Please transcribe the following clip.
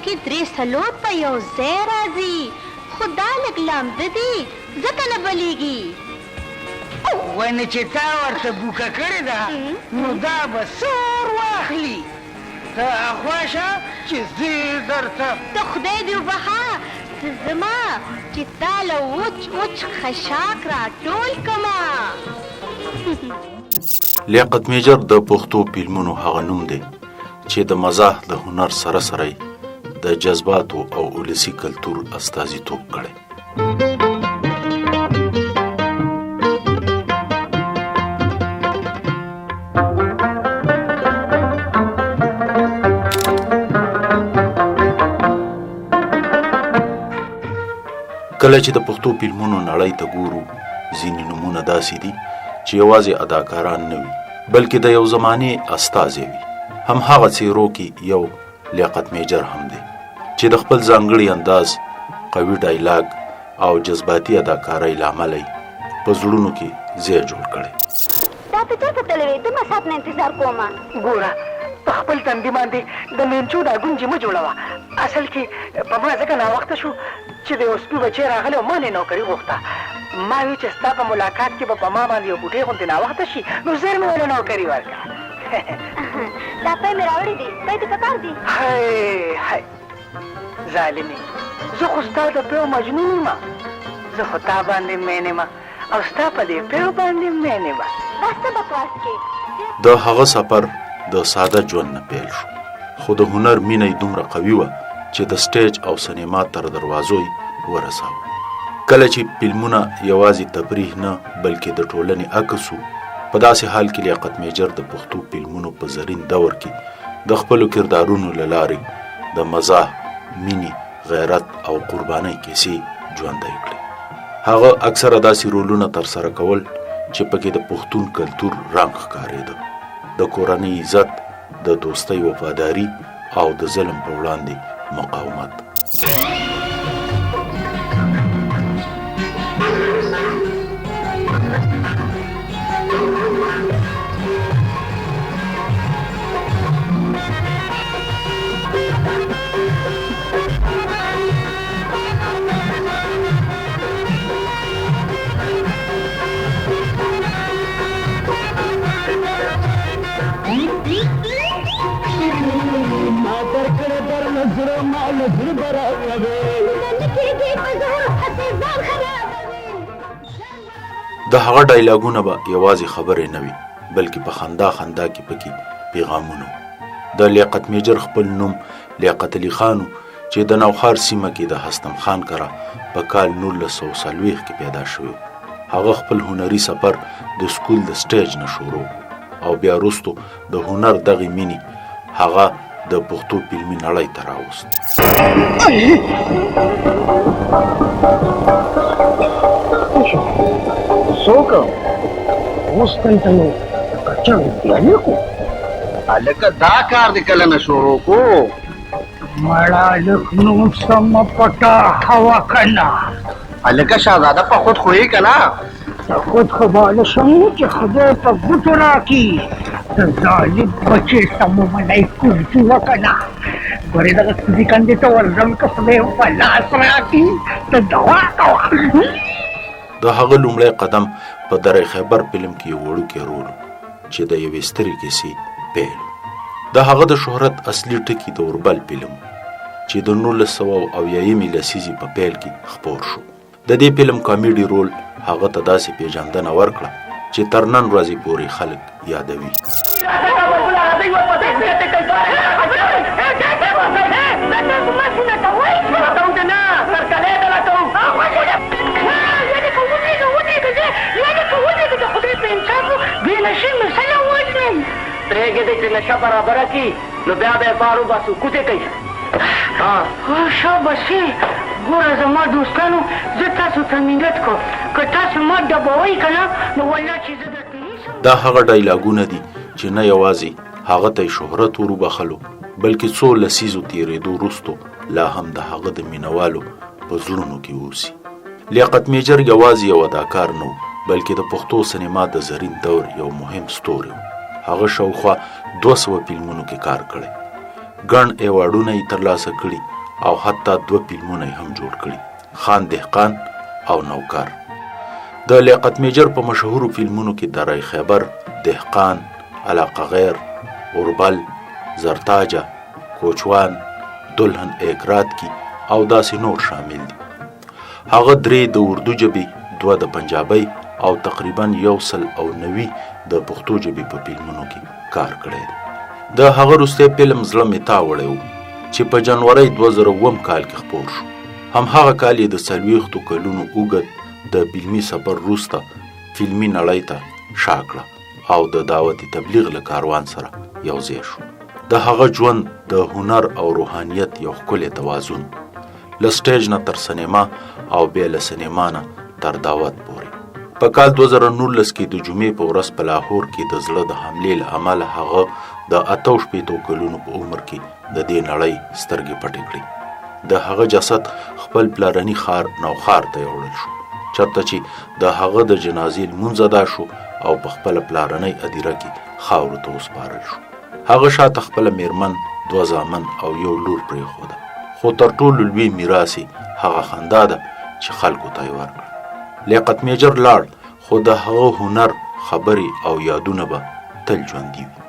کې 3-4 په یو ځای راځي، خو دا لږ لامده دي، ځکه نه بلېږي. ونې چې تا ورته بوکه کړې ده، نو دا به څه اور واخلي؟ ته اخوا شه چې زه یې درته. ته خدای دې وبخښه څه ځمه چې تا له وچ وچ خشاک راټول کمه. لیاقت میجر د پښتو فلمونو هغه نوم دی چې د مزاح د هنر سره سره یې د جذباتو او ولسي کلتور استازیتوب کړی. کله چې د پښتو فلمونو نړۍ ته ګورو، ځینې نومونه داسې دي چې یوازې اداکاران نه وي، بلکې د یو زمانې استازی وي. هم هغه څیرو کې یو لیاقت میجر هم دی چې د خپل ځانګړي انداز، قوي ډایلاګ او جذباتي اداکارۍ له امله یې په زړونو کې ځای جوړ کړی. دا ته چېرته تللی وې؟ دومره ساعت نه انتظار کوم. ګوره په خپل تندي باندې د مینچو دا ګونجې مه جوړوه. اصل کې په ما ځکه ناوخته شو چې د یو سپي بچی راغلی او ما نه یې نوکري غوښته. ما وی چې ستا په ملاقات کې به په ما باندې یو بوټی غوندې ناوخته شي، نو زر مې ورله نوکري ورکړه. دا پی مې راوړي دي، پی دې پکار دي؟ هی هی ظالمې، زه خو ستا د پیو مجنون یم، زه خو تا باندې مین یم او ستا په دې پیو باندې مین یم. دا څه بکواس کې؟ د هغه سفر د ساده ژوند نه پیل شو، خو د هنر مینه یې دومره قوي وه چې د سټیج او سینما تر دروازو یې ورساوه. کله چې فلمونه یوازې تفریح نه بلکې د ټولنې عکس وو، په داسې حال کې لیاقت میجر د پښتو فلمونو په زرین دور کې د خپلو کردارونو له لارې د مزاح، مینې، غیرت او قربانۍ کیسې ژوندۍ کړې. هغه اکثره داسې رولونه ترسره کول چې پکې د پښتون کلتور رنګ ښکارېده، د کورنۍ عزت، د دوستۍ وفاداري او د ظلم په وړاندې مقاومت. د هغه ډایلاګونه به یوازې خبرې نه وي، بلکې په خندا خندا کې پکې پیغامونه وو. د لیاقت میجر خپل نوم لیاقت علي خان و چې د نوښار سیمه کې د هستم خان کره په کال 1940 کې پیدا شوی. هغه خپل هنري سفر د سکول د سټیج نه شروع او بیا وروسته د هنر دغې مینې هغه د پښتو فلمي نړۍ ته راوست. څوک اوس دلته یو کچر پیالې کو؟ هلکه دا کار دې کله نه شروع کو؟ مړه هلک نو سمه پټه هوا که نه؟ هلکه شهزاده په خود خو یې که نه؟ خود خو به شم چې خدای په ګوتو راکړي، د ظالم بچې سمو ملای کوزي وکړه ګورې، دغه کوزي کندې ته ورځم که خدای په لاس راکړي، ته دوا کوه. د هغه لومړی قدم په دره خیبر فلم کې یو وړوکی رول چې د یوې سترې کیسې پیل. د هغه د شهرت اصلي ټکی د اوربل فلم چې د 1970 لسیزې په پیل کې خپور شو. د دې فلم کامیډي رول هغه ته داسې پیژندنه ورکړه چې تر نن ورځې پورې خلک یادوي. پرېږدئ چې نشه برابره کړي، نو بیا به یې بار وباسو، کوزې کوي. شابسې، ګوره زما دوستانو، زه تاسو ته منت کوم، که تاسو ما ډبوئ که نه نو والله چې زه درته نیسم. دا هغه ډایلاګونه دي چې نه یوازې هغه ته یې شهرت وروبخښلو، بلکې څو لسیزو تېرېدو وروسته لا هم د هغه د مینهوالو په زړونو کې اوسي. لیاقت میجر یوازې یو اداکار نه و، بلکې د پښتو سینما د زرین دور یو مهم ستوری و. هغه شاوخوا 200 فلمونو کې کار کړی، ګڼ ایوارډونه یې ترلاسه کړي او حتی دوه فلمونه یې هم جوړ کړي، خان دهقان او نوکر. د لیاقت میجر په مشهورو فلمونو کې درای خیبر، دهقان، علاقه غیر، اوربل، زرتاجه، کوچوان، دلهن ایک رات کی او داسې نور شامل دي. هغه درې د اردو ژبې، دوه د پنجابۍ او تقریبا 190 د پښتو ژبې په فلمونو کې کار کړی دی. د هغه وروستی فلم زړه مې تا وړی و چې په جنورۍ 2007 کال کې خپور شو. هم هغه کال یې د 40 کلونو اوږد د فلمي سفر وروسته فلمي نړۍ ته شا کړه او د دعوت تبلیغ له کاروان سره یو ځای شو. د هغه ژوند د هنر او روحانیت یو ښکلی توازن، له سټیج نه تر سینما او بیا له سینما نه تر دعوت پورې. په کال 2019 کې د جمعې په ورځ په لاهور کې د زړه د حملې له امله هغه د 68 کلونو په عمر کې د دې نړۍ سترګې پټې کړې. د هغه جسد خپل پلرني ښار نوښار ته یوړل شو، چرته چې د هغه د جنازې لمونځ ادا شو او په خپله پلرنۍ ادیره کې خاورو ته وسپارل شو. هغه شاته خپله میرمن، دوه زامن او یو لور پرېښوده، خو تر ټولو لوی میراث یې هغه خندا ده چې خلکو ته یې ورکړه. لیاقت میجر لاړ، خو د هغه هنر، خبرې او یادونه به تل ژوندي وي.